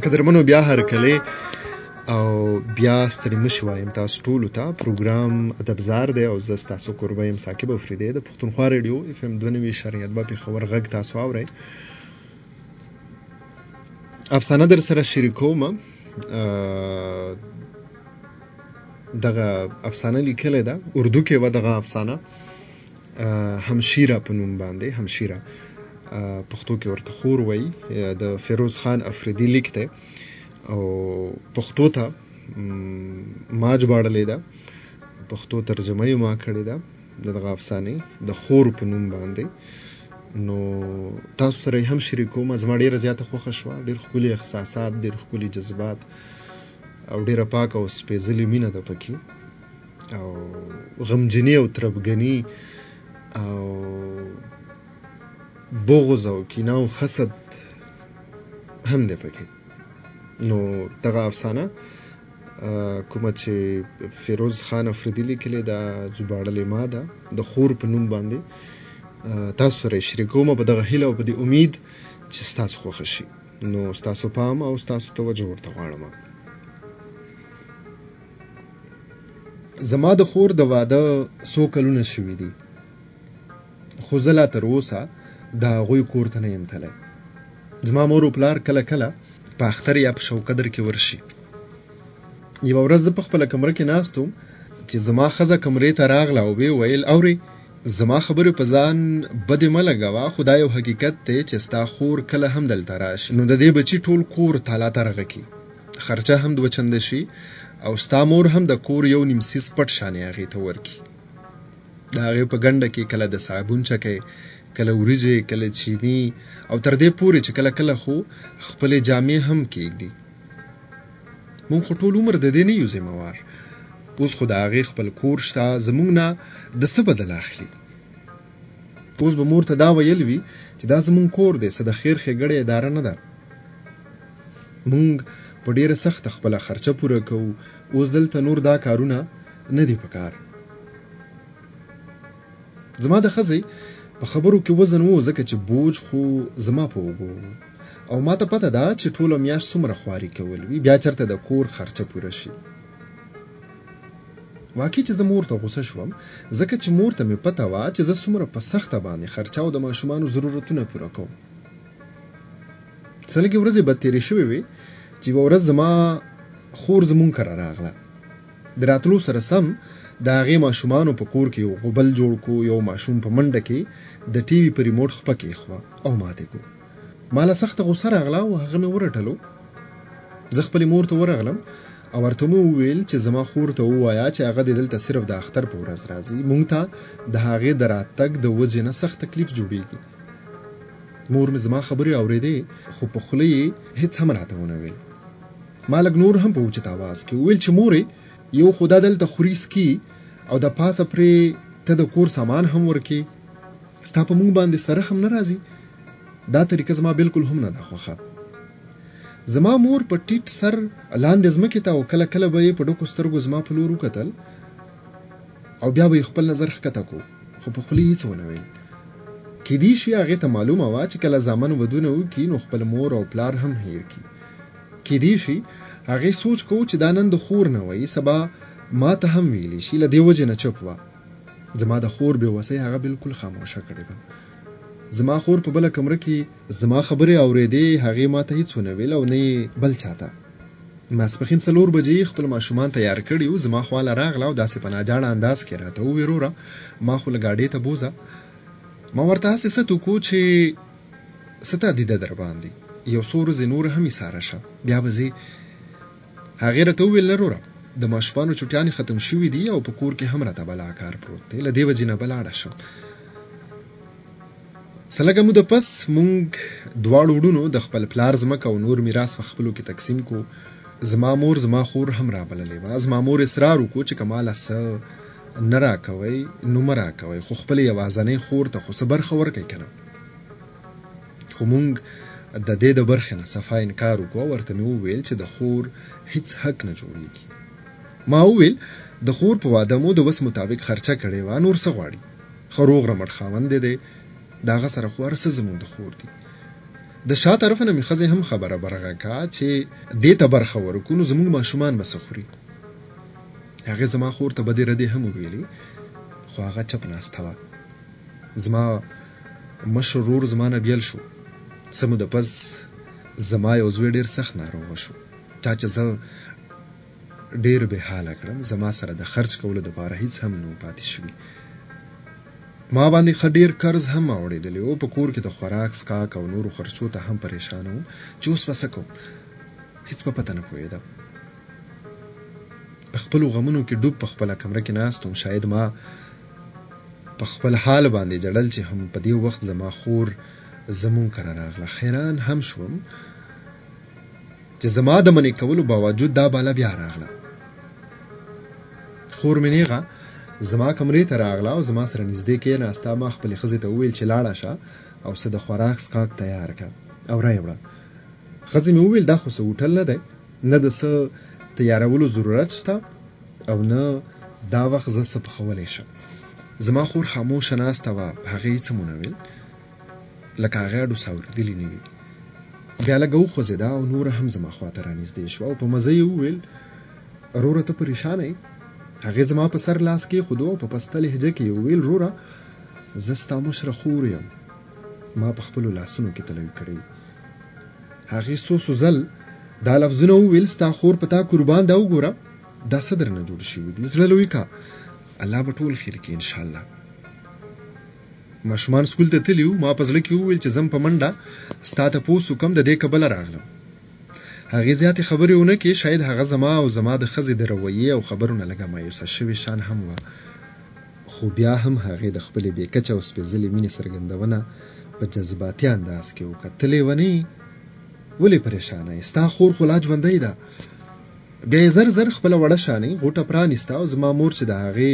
قدرمنو بیا هرکلی او بیا ستړي مشي وایم تاسو ټولو ته. پروګرام ادبزار دی او زه ستاسو کوربه یم ثاقب افریدی د پښتونخوا ریډیو اف ام 92.2 پېښور غږ تاسو اورئ. افسانه در سره شریکوم. دغه افسانه لیکلې ده، اردو کې وه دغه افسانه، همشیره په نوم باندې، همشیره پښتو کې ورته خور وایي، د فیروز خان افریدي لیک دی او پښتو ته ما ژباړلې ده، پښتو ترجمه یې ما کړې ده د دغه افسانې د خور په نوم باندې. نو تاسو سره یې هم شریکوم. زما ډېره زیاته خوښه شوه، ډېر ښکلي احساسات، ډېر ښکلي جذبات او ډېره پاکه او سپېځلې مینه ده پکې، او غمجني او تربګني او بغض او کینه او حسد هم دی پکې. نو دغه افسانه کومه چې فیروز خان افریدي لیکلې ده، ژباړلې ما ده، د خور په نوم باندې تاسو سره یې شریکوم په دغه هیله او په دې امید چې ستاسو خوښه شي. نو ستاسو پام او ستاسو توجه ورته غواړم. زما د خور د واده څو کلونه شوي دي، خو زه لا تر اوسه د هغوی کور ته نه یم تللی. زما مور او پلار کله کله په اختر یا په شوقدر کې ورشي. یوه ورځ زه په خپله کمره کې ناست وم چې زما ښځه کمرې ته راغله او ویې ویل، اورې زما خبرې په ځان بدې مه لګوه، خو دا یو حقیقت دی چې ستا خور کله هم دلته راشي نو د دې بچي ټول کور تالا ترغه کي، خرچه هم دوه چنده شي او ستا مور هم د کور یو نیم څیز پټ شانې هغې ته ورکي. د هغې په ګنډه کې کله د صابون چکی، کله وریجې، کله چینی او تر دې پورې چې کله کله خو خپلې جامې هم کېږدي. مونږ خو ټول عمر د دې نه یو ذمه وار، اوس خو د هغې خپل کور شته، زمونږ نه د څه بدل اخلي؟ اوس به مور ته دا ویل وي چې دا زمونږ کور دی، څه د خیر ښېګړې اداره نه ده. مونږ په ډېره سخته خپله خرچه پوره کوو، اوس دلته نور دا کارونه نه دي په کار. زما د ښځې په خبرو کې وزن و، ځکه چې بوج خو زما په اوږو و او ما ته پته ده چې ټوله میاشت څومره خواري کول وي، بیا چېرته د کور خرچه پوره شي. واقعي چې زه مور ته غوسه شوم، ځکه چې مور ته مې پته وه چې زه څومره په سخته باندې خرچه او د ماشومانو ضرورتونه پوره کوم. څه لږې ورځې به تېرې شوې وې چې یوه ورځ زما خور زمونږ کره راغله. د راتلو سره سم د هغې ماشومانو په کور کې یو غوبل جوړ کو، یو ماشوم په منډه کې د ټي وي په ریموټ خپه کېښوه او ماتې کو. ما له سخته غوسه راغله او هغه مې ورټلو. زه خپلې مور ته ورغلم او ورته مې وویل چې زما خور ته ووایه چې هغه دې دلته صرف د اختر په ورځ راځي، مونږ ته د هغې د راتګ د وجې نه سخت تکلیف جوړیږي. مور مې زما خبرې اورېدې خو په خوله یې هیڅ هم راته ونه ویل. ما لږ نور هم په اوچت اواز کې وویل چې مورې یو خو دا دلته خوري څکي او د پاسه پرې ته د کور سامان هم ورکې، ستا په مونږ باندې سره هم نه راځي. دا طریقه زما بالکل هم نه ده خوښه. زما مور په ټیټ سر لاندې ځمکې ته او کله کله به یې په ډکو سترګو زما په لور وکتل او بیا به یې خپل نظر ښکته کو، خو په خولې هیڅ ونه ویل. کیدی شي هغې ته معلومه وه چې کله زامن ودونه وکړي نو خپل مور او پلار هم هیر کړي. کیدی شي هغې سوچ کو چې دا نن د خور نه وایي، سبا ما ته هم ویلی شي، له دې وجې نه چپ وه. زما د خور بې وسۍ هغه بالکل خاموشه کړې وه. زما خور په بله کمره کې زما خبرې اورېدې، هغې ما ته هیڅ ونه ویل او نه یې بل چاته. ماسپښین 4 بجې یې خپل ماشومان تیار کړي وو، زما خواله راغله او داسې په ناجاړه انداز کې راته وویل، وروره ما خو له ګاډۍ ته بوځه. ما ورته هسې ست وکړو چې څه تادیده درباندې، یو څو ورځې نور هم ایساره شه بیا به ځې. هغې راته وویل، نه وروره د ماشومانو چوټیانې ختم شوي دي او په کور کې هم راته بلا کار پروت دی، له دې وجې نه به لاړه شم. څه لږه موده پس مونږ دواړو وړونو د خپل پلار ځمکه او نور میراث په خپلو کې تقسیم کو. زما مور زما خور هم رابللې وه. زما مور اصرار وکړو چې که ماله څه نه راکوئ نو مه راکوئ، خو خپلې یوازنۍ خور ته خو څه برخه ورکړئ که نه. خو مونږ د دې د برخې نه صفا انکار وکړو او ورته مې وویل چې د خور هیڅ حق نه جوړیږي. ما وویل د خور په واده مو د وس مطابق خرچه کړې وه، نور څه غواړي؟ ښه روغ رمټ خاوند دی، د هغه سره خو هر څه زموږ د خور دي. د شا طرف نه مې ښځې هم خبره برغه کا چې دې ته برخه ورکو نو زموږ ماشومان به څه خوري. هغې زما خور ته بدې ردې هم وویلې، خو هغه چپ ناسته وه. زما مشر ورور زما نه بیل شو. څه موده پس زما یو زوی ډېر سخت ناروغه شو، چا چې زه ډېر بې حاله کړم. زما سره د خرچ کولو دپاره هیڅ هم نه و پاتې شوي. ما باندې ښه ډېر قرض هم اوړېدلی و. په کور کې د خوراک، څښاک او نورو خرچو ته هم پریشانه وم چې اوس به څه کوم. هیڅ په پته نه پوهېدم. په خپلو غمونو کې ډوب په خپله کمره کې ناست وم. شاید ما په خپل حال باندې ژړل چې هم په دې وخت زما خور زمونږ کره راغله. حیران هم شوم چې زما د منع کولو باوجود دا بالا بیا راغله. خور مې نیغه زما کمرې ته راغله او زما سره نږدې کېناسته. ما خپلې ښځې ته وویل چې لاړه شه او څه د خوراک څښاک تیار که او را یې وړه. ښځې مې وویل دا خو څه هوټل نه دی، نه د څه تیارولو ضرورت شته او نه دا وخت زه څه پخولی شم. زما خور خاموشه ناسته وه، هغې هېڅ هم ونه ویل، لکه هغې اډو څه اورېدلي نه وي. بیا لږه وخوځېده او نوره هم زما خواته رانږدې شوه او په مزه یې وویل روره ته پریشانه یې؟ هغې زما په سر لاس کېښودو او په پسته لهجه کې یې وویل روره زه ستا مشره خور یم، ما په خپلو لاسونو کې ته لوی کړی. هغې څو څو ځل دا لفظونه وویل ستا خور په تا قربان ده، وګوره دا څه درنه جوړ شوي دي، زړه لوی کا، الله به ټول خیر کړي انشاءالله. ماشومان سکول ته تللي وو. ما په زړه کې وویل چې ځم په منډه ستا تپوس وکړم، د دې کبله راغلم. هغې زیاتې خبرې ونه کړې، شاید هغه زما او زما د ښځې د رویې او خبرو نه لږه مایوسه شوې شان هم وه، خو بیا هم هغې د خپلې بې کچه او سپېځلې مینې څرګندونه په جذباتي انداز کې وکړه. ته لېونۍ ولې پرېشانه یې؟ ستا خور خو لا ژوندۍ ده. بیا یې زر زر خپله وړه شانې غوټه پرانیسته او زما مور چې د هغې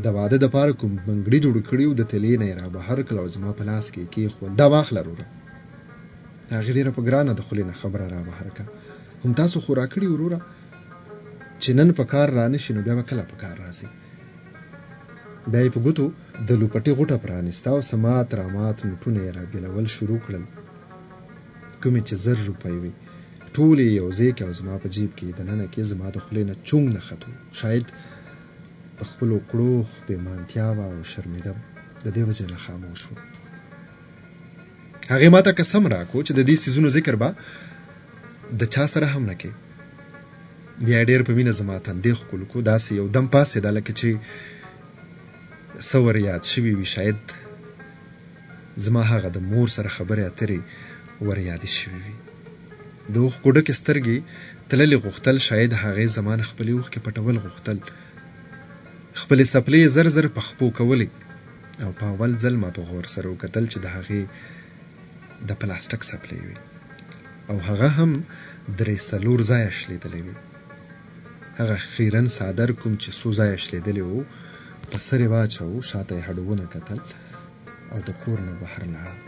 د واده دپاره کوم بنګړي جوړ کړي وو د تلې نه یې رابهر کړل او زما په لاس کې یې کېښول. دا واخله روره. هغې ډېره په ګرانه د خولې نه خبره رابهر کړه. هم تاسو خو راکړي وروره، چې نن په کار رانه شي نو بیا به کله په کار راځي. بیا یې په ګوتو د لوپټې غوټه پرانیسته او څه مات رامات نوټونه یې رابېلول شروع کړل، کومې چې 1000 روپۍ وې. ټولې یې یو ځای کې او زما په جیب کې یې دننه کې زما د خولې نه چونګ نه ختو. شاید په خپلو کړو پښېمانتیا وه او شرمېدم، د دې وجې نه خاموش وم. هغې ماته قسم راکو چې د دې څیزونو ذکر به د چا سره هم نه کوي. بیا یې ډېر په مینه زما تندې ښکل کو، داسې یو دم پاڅېده لکه چې څه ور یاد شوي وي. شاید زما هغه د مور سره خبرې اترې ور یادې شوي وي. د اوښکو ډکې سترګې تللې غوښتل، شاید هغې زما نه خپلې اوښکې پټول غوښتل. خپلې څپلۍ یې زر زر په خپو کولې او په اول ځل ما په غور سره وکتل چې د هغې د پلاستک څپلۍ وې او هغه هم 3-4 ځایه شلېدلې وې. هغه خیرن څادر کوم چې څو ځایه شلېدلې و په سر یې واچاوه، شاته یې هډوونه کتل او د کور نه بهر لاړه.